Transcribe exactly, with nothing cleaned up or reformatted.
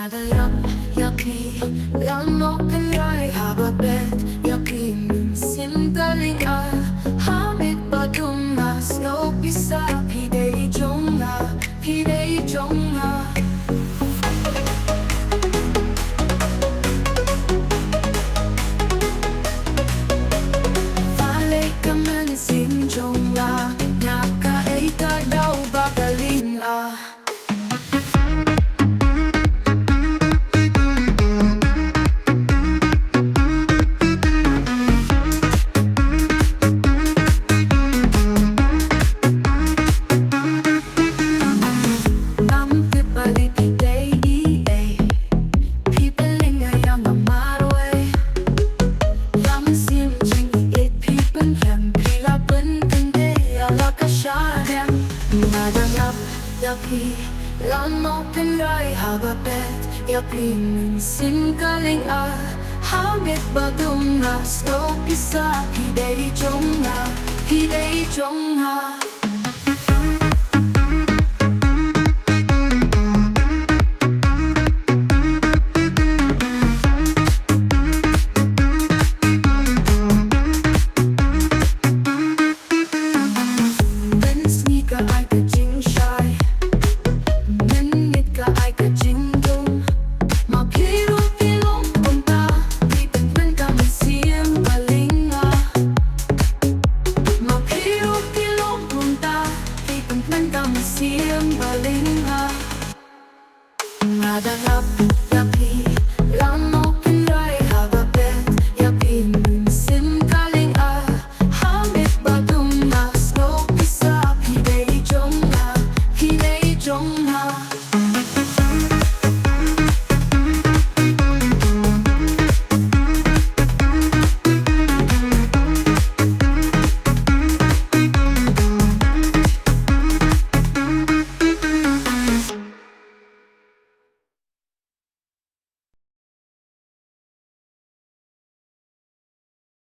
Ïa phi, ïa u nongpynïaid haba bet ïa phi, mynsiem ka lyngkhuh. Ha miet ba dum nga sngew pisa, phi dei jong nga, phi dei jong nga. Balei ka mynsiem jong nga, nga ka ai ka daw ba ka lyngkhuh. Ngam tip balei phi dei ei ei, phi pynlyngngoh ïa nga marwei. Ïa mynsiem jingïeit phi pynkheiñ, phi la pynkyndit ïa la ka shadem. Nga dang ap ïa phi, la nongpynïaid haba bet ïa phi, mynsiem ka lyngkhuh. Ha miet ba dum nga sngew pisa, phi dei jong nga, phi dei jong nga. Mynsngi ka ai ka jingshai, mynmiet ka ai ka jingdum. Ma phi ruh phi long kumta, phi pynkmen ka mynsiem ba lyngkhuh. Ma phi ruh phi long kumta, phi pynkmen ka mynsiem ba lyngkhuh. Nga dang ap